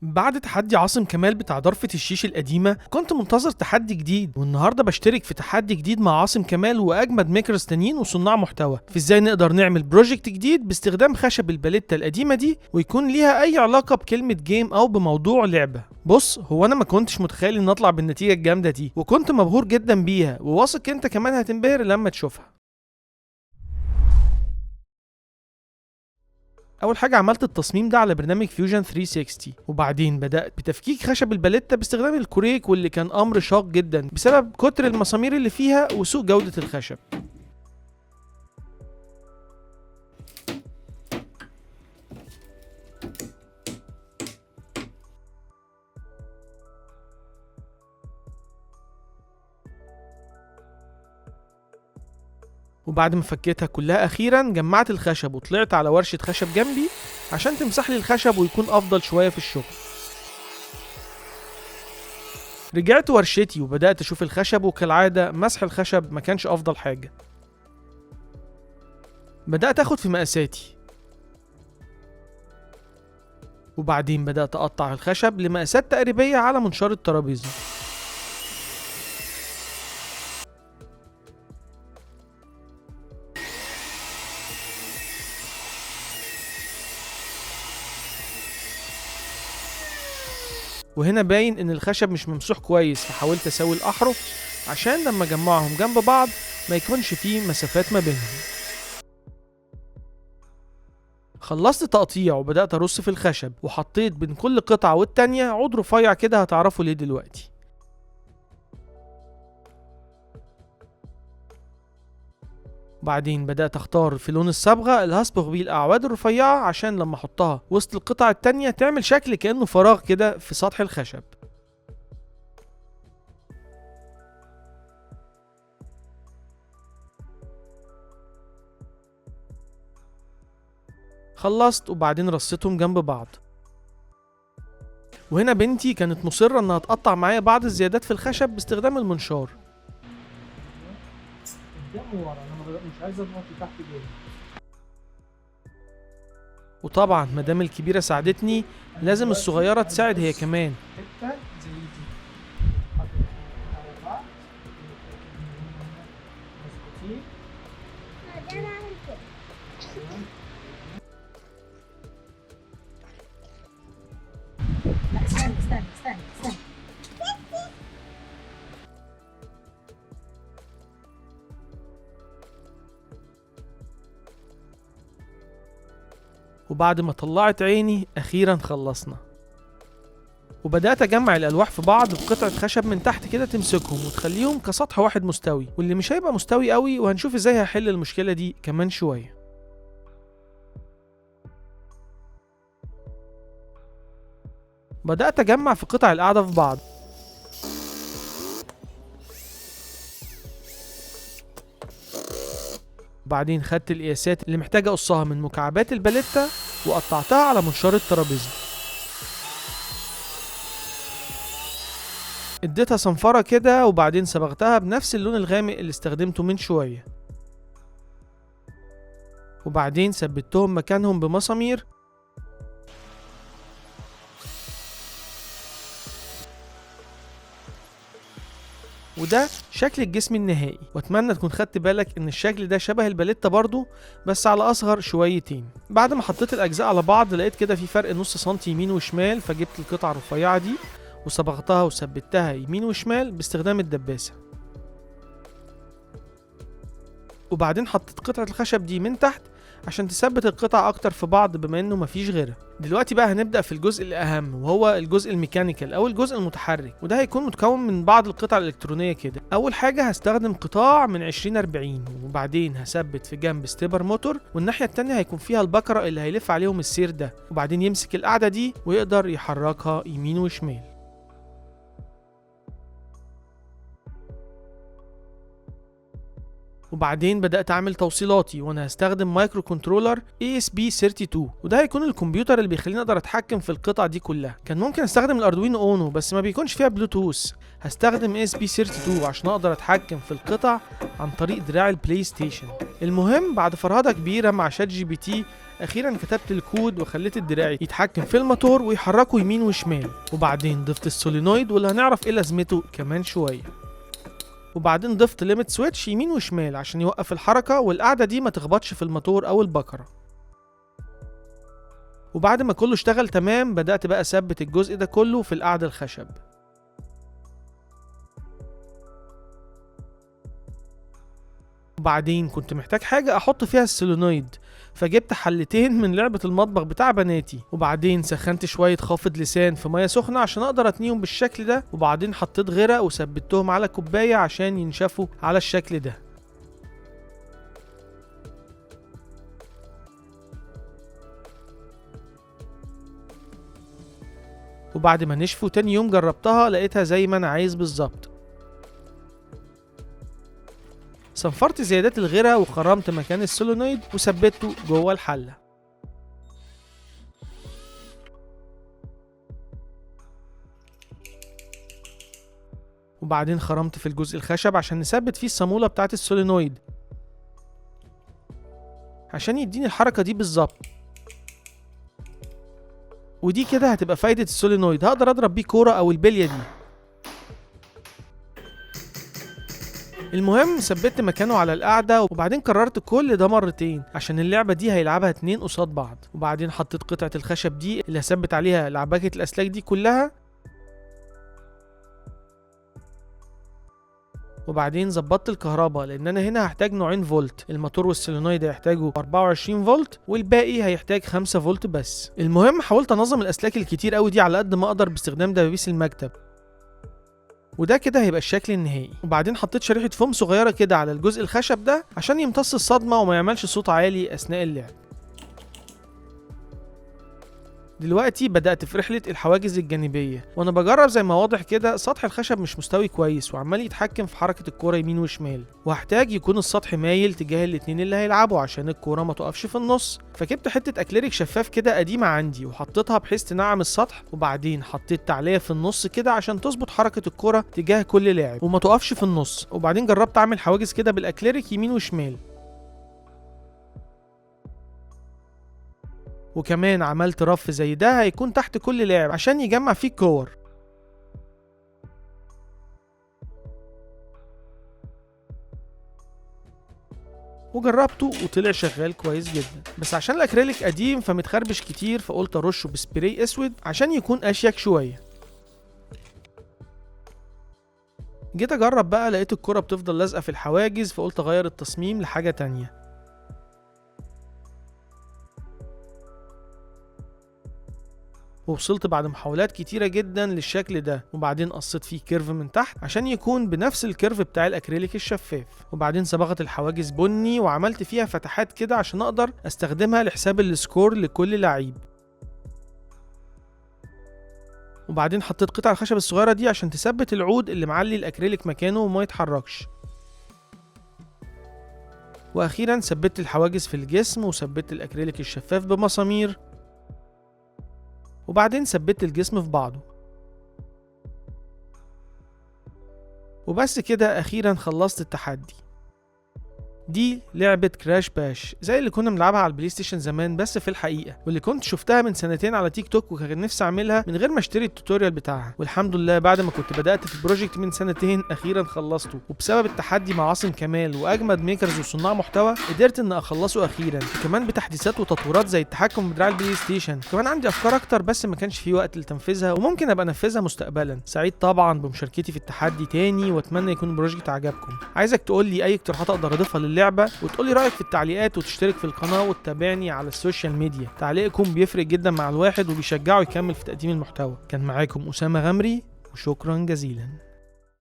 بعد تحدي عاصم كمال بتاع ضرفة الشيش القديمة كنت منتظر تحدي جديد، والنهارده بشترك في تحدي جديد مع عاصم كمال واجمد makers تانيين وصناع محتوى في ازاي نقدر نعمل project جديد باستخدام خشب الباليتا القديمة دي ويكون ليها اي علاقة بكلمة game او بموضوع لعبة. بص، هو انا ما كنتش متخيل ان اطلع بالنتيجة الجامدة دي، وكنت مبهور جدا بيها، وواثق انت كمان هتنبهر لما تشوفها. اول حاجة عملت التصميم ده على برنامج Fusion 360، وبعدين بدات بتفكيك خشب الباليتا باستخدام الكوريك، واللي كان امر شاق جدا بسبب كتر المسامير اللي فيها وسوء جوده الخشب. وبعد ما فكيتها كلها اخيرا جمعت الخشب وطلعت على ورشة خشب جنبي عشان تمسح لي الخشب ويكون افضل شوية في الشغل. رجعت ورشتي وبدأت اشوف الخشب، وكالعادة مسح الخشب ما كانش افضل حاجة. بدأت اخد في مقاساتي، وبعدين بدأت اقطع الخشب لمقاسات تقريبية على منشار الترابيزة. وهنا باين ان الخشب مش ممسوح كويس، فحاولت اسوي الاحرف عشان لما اجمعهم جنب بعض ما يكونش فيه مسافات ما بينهم. خلصت تقطيع وبدأت ارص في الخشب، وحطيت بين كل قطعة والتانية عود رفيع كده، هتعرفوا ليه دلوقتي. بعدين بدأت اختار في لون الصبغة اللي هصبغ بيه الأعواد الرفيعة عشان لما احطها وسط القطع التانية تعمل شكل كأنه فراغ كده في سطح الخشب. خلصت وبعدين رصيتهم جنب بعض. وهنا بنتي كانت مصرة انها تقطع معايا بعض الزيادات في الخشب باستخدام المنشار. قدام وورا، انا مش عايز اضغط لتحت جامد. وطبعا مدام الكبيرة ساعدتني لازم الصغيرة تساعد هي كمان. حتة زي دي على بعض مظبوطين. لا استنى استنى استنى استنى. وبعد ما طلعت عيني اخيرا خلصنا، وبدأت اجمع الالواح في بعض بقطعة خشب من تحت كده تمسكهم وتخليهم كسطح واحد مستوي، واللي مش هيبقى مستوي قوي، وهنشوف ازاي هحل المشكلة دي كمان شوية. بدأت اجمع في قطع القاعدة في بعض، بعدين خدت القياسات اللي محتاجة اقصها من مكعبات الباليتا وقطعتها على منشار الترابيزة. اديتها صنفرة كده وبعدين صبغتها بنفس اللون الغامق اللي استخدمته من شوية، وبعدين ثبتهم مكانهم بمسامير. وده شكل الجسم النهائي، واتمنى تكون خدت بالك ان الشكل ده شبه الباليتا برضو بس على اصغر شويتين. بعد ما حطيت الاجزاء على بعض لقيت كده في فرق نص سنتي يمين وشمال، فجبت القطعة الرفيعة دي وصبغتها وثبتها يمين وشمال باستخدام الدباسة. وبعدين حطيت قطعة الخشب دي من تحت عشان تثبت القطع اكتر في بعض بما انه مفيش غيرها. دلوقتي بقى هنبدأ في الجزء الاهم، وهو الجزء ال mechanical او الجزء المتحرك، وده هيكون متكون من بعض القطع الالكترونية كده. اول حاجة هستخدم قطاع من 20 40، وبعدين هثبت في جنب stepper motor، والناحية التانية هيكون فيها البكرة اللي هيلف عليهم السير ده، وبعدين يمسك القاعدة دي ويقدر يحركها يمين وشمال. وبعدين بدأت أعمل توصيلاتي، وأنا هستخدم microcontroller ESP32، وده هيكون الكمبيوتر اللي بيخليني أقدر أتحكم في القطع دي كلها. كان ممكن أستخدم ال Arduino Uno بس ما بيكونش فيها بلوتوث. هستخدم ESP32 عشان أقدر أتحكم في القطع عن طريق دراع ال PlayStation. المهم بعد فرهدة كبيرة مع ChatGPT اخيرا كتبت الكود وخليت الدراع يتحكم في الموتور ويحركه يمين وشمال. وبعدين ضفت ال solenoid واللي هنعرف ايه لازمته كمان شوية. وبعدين ضفت limit switch يمين وشمال عشان يوقف الحركة والقعده دي ما تخبطش في الموتور او البكرة. وبعد ما كله اشتغل تمام بدات بقى اثبت الجزء ده كله في القعدة الخشب. وبعدين كنت محتاج حاجة أحط فيها ال solenoid، فجبت حلتين من لعبة المطبخ بتاع بناتي. وبعدين سخنت شوية خافض لسان في مية سخنة عشان أقدر أتنيهم بالشكل ده. وبعدين حطيت غرق وثبتهم على كوباية عشان ينشفوا على الشكل ده. وبعد ما نشفوا تاني يوم جربتها لقيتها زي ما أنا عايز بالظبط. صنفرت زيادات الغيرة وخرمت مكان ال solenoid وثبته جوه الحلة. وبعدين خرمت في الجزء الخشب عشان نثبت فيه الصامولة بتاعت ال solenoid عشان يديني الحركة دي بالظبط. ودي كده هتبقى فايدة ال solenoid، هقدر اضرب بيه كورة او البلية دي. المهم ثبت مكانه على القعدة، وبعدين كررت كل ده مرتين عشان اللعبة دي هيلعبها 2 قصاد بعض. وبعدين حطيت قطعة الخشب دي اللي هثبت عليها لعبكة الأسلاك دي كلها. وبعدين ظبطت الكهرباء لان انا هنا هحتاج نوعين فولت، الموتور وال solenoid هيحتاجوا 24 فولت والباقي هيحتاج 5 فولت بس. المهم حاولت انظم الاسلاك الكتير قوي دي على قد ما اقدر باستخدام دبابيس المكتب، وده كده هيبقى الشكل النهائي. وبعدين حطيت شريحة فوم صغيرة كده على الجزء الخشب ده عشان يمتص الصدمة وما يعملش صوت عالي أثناء اللعب. دلوقتي بدأت في رحلة الحواجز الجانبية، وأنا بجرب زي ما واضح كده سطح الخشب مش مستوي كويس وعمال يتحكم في حركة الكورة يمين وشمال، وهحتاج يكون السطح مايل تجاه الاتنين اللي هيلعبوا عشان الكورة ما تقفش في النص. فجبت حتة أكليريك شفاف كده قديمة عندي وحطيتها بحيث تنعم السطح، وبعدين حطيت تعلية في النص كده عشان تظبط حركة الكورة تجاه كل لاعب وما تقفش في النص. وبعدين جربت أعمل حواجز كده بالأكليريك يمين وشمال، وكمان عملت رف زي ده هيكون تحت كل لاعب عشان يجمع فيه الكور. وجربته وطلع شغال كويس جدا، بس عشان الاكريليك قديم فمتخربش كتير فقلت ارشه بسبراي اسود عشان يكون اشيك شوية. جيت اجرب بقى لقيت الكرة بتفضل لازقه في الحواجز، فقلت اغير التصميم لحاجة تانية. ووصلت بعد محاولات كتيرة جدا للشكل ده، وبعدين قصيت فيه curve من تحت عشان يكون بنفس ال curve بتاع الاكريليك الشفاف. وبعدين صبغت الحواجز بني وعملت فيها فتحات كده عشان اقدر استخدمها لحساب ال score لكل لعيب. وبعدين حطيت قطع الخشب الصغيرة دي عشان تثبت العود اللي معلي الاكريليك مكانه وما يتحركش. واخيرا ثبت الحواجز في الجسم وثبت الاكريليك الشفاف بمسامير، وبعدين ثبت الجسم في بعضه. وبس كده اخيرا خلصت التحدي. دي لعبة Crash Bash زي اللي كنا بنلعبها على ال PlayStation زمان بس في الحقيقة، واللي كنت شفتها من سنتين على تيك توك وكان نفسي اعملها من غير ما اشتري ال tutorial بتاعها. والحمد لله بعد ما كنت بدأت في ال project من سنتين اخيرا خلصته، وبسبب التحدي مع عاصم كمال واجمد makers وصناع محتوى قدرت ان اخلصه اخيرا، وكمان بتحديثات وتطويرات زي التحكم بدراع ال PlayStation. كمان عندي افكار اكتر بس ما كانش في وقت لتنفيذها وممكن ابقى انفذها مستقبلا. سعيد طبعا بمشاركتي في التحدي تاني، واتمنى يكون ال project عجبكم. عايزك تقول لي اي اقتراحات اقدر اضيفها للعبة، وتقولي رأيك في التعليقات، وتشترك في القناة وتتابعني على ال social media. تعليقكم بيفرق جدا مع الواحد وبيشجعه يكمل في تقديم المحتوى. كان معاكم أسامة غمري، وشكرا جزيلا.